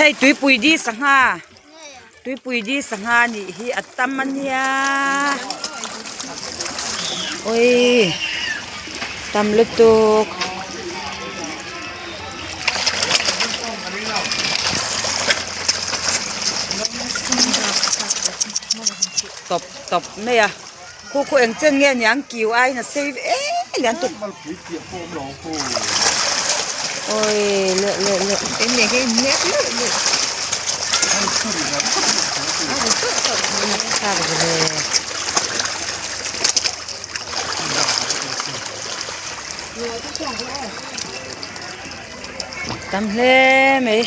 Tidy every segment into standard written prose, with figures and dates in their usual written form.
Hei tuipui di sangha tuipui di sangha nih hi a tam a nia awii tam lutuk. Tawp tawp mai a khu khu eng chen nge niang kiu aiin a sei ve lian tuk awii leh leh leh tam hle mai.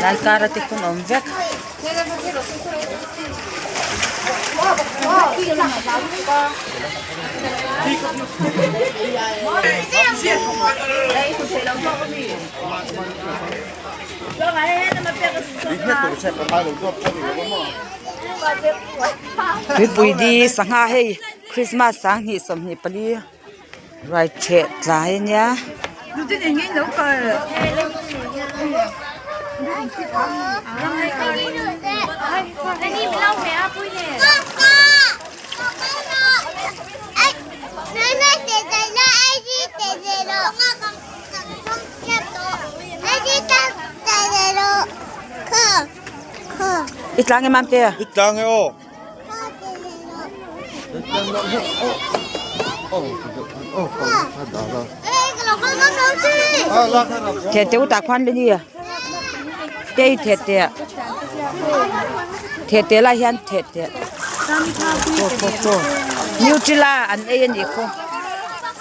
Lai kar a te khawn awm vek. Tuipui di sangha hei Christmas sanghnih 24 ruai theh tlai a nia. I tlang em Amte? I tlang e aw. The te u tah khuan le ni te i the te the te lai hian the te chaw chaw chaw nutella an ei a nih khaw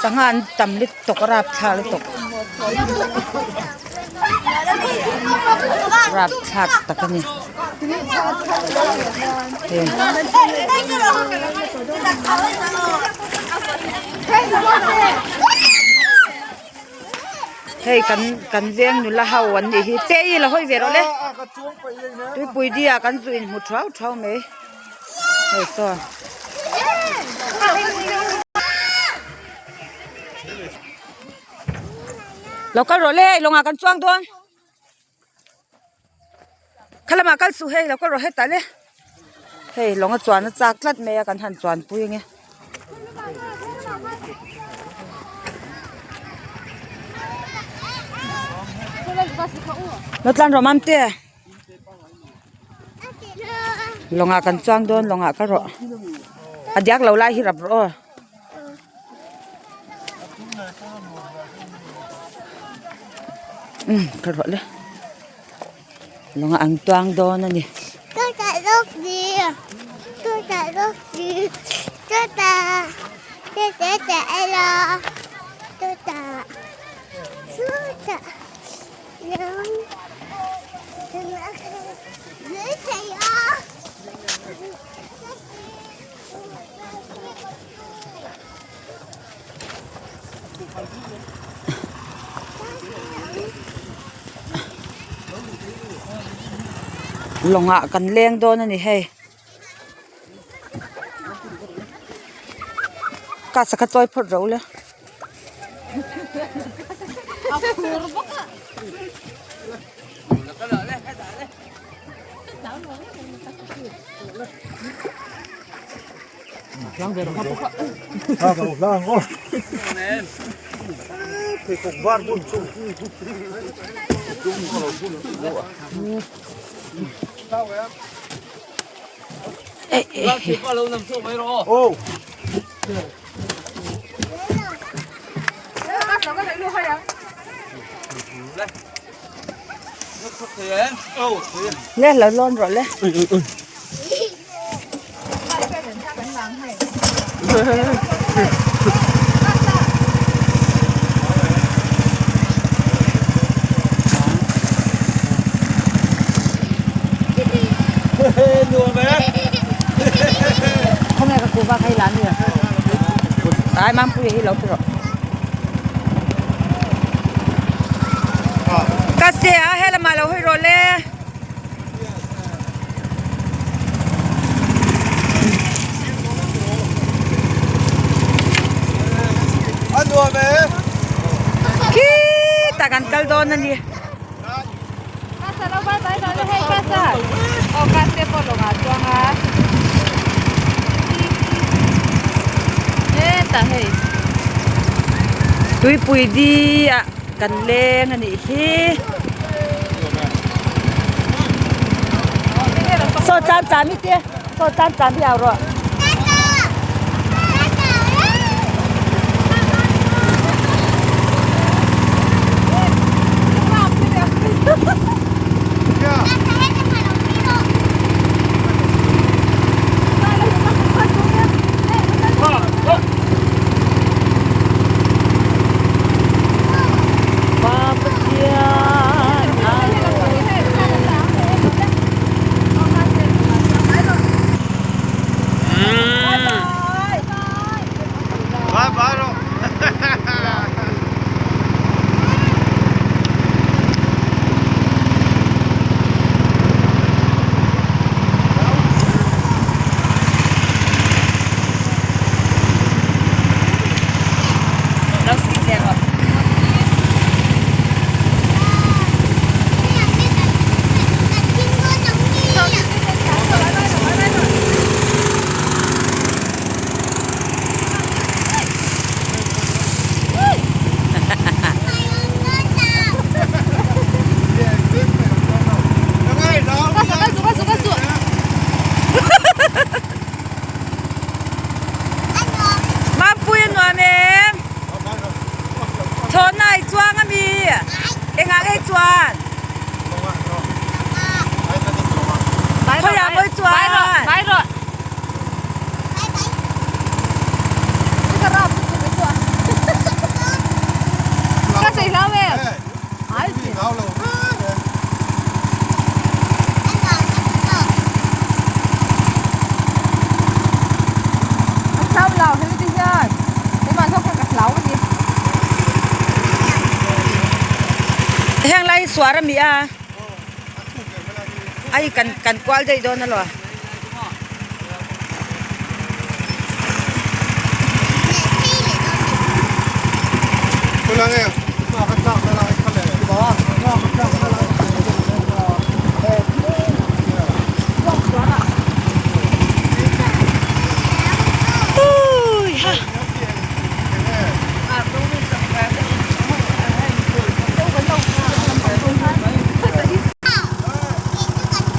sangha an tam lutuk a rapthlak lutuk rapthlak tak a ni hei kan kan veng nula ho an nih hi te i la hawi ve rawh le tuipui di ah kan zu inhmu thuau thuau mai hei saw. Lo kal rawh le hei lawngah kan chuang dawn kha lamah kal suh hei lo kal rawh hetah le hei lawng a chuan a chak tlat mai a kan han chuan pui ange. Lo tlan rawh Mamte lawngah kan chuang dawn lawngah kal rawh a diak lo lai hi rap rawh aw. Ka ruah le lawng ang tuang dawn a ni. Lawngah kan leng dawn a ni hei ka sakha chawi phawt ro le. Le lo lawn rawh le. Ai Mampuia hi lo pe rawh. Ka se a helamah lo hawi rawh le. Khitah kan kal dawn a ni. Tuipui diah kan leng a nih hi. Saw cham cham i te saw cham cham hi au rawh. Mampui a nuam em? Thlawhna i chuang ami? Engah nge i chuan? Khawiah maw i chuan? Heng lai hi suar a mi a ai kan kan kual daih dawn alawm.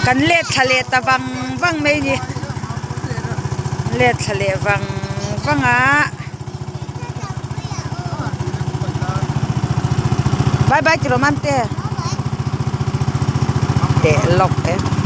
Kan let thla leh ta vang vang mai a ni let thla leh vang vang a bye bye tiraw mante teh lawk e.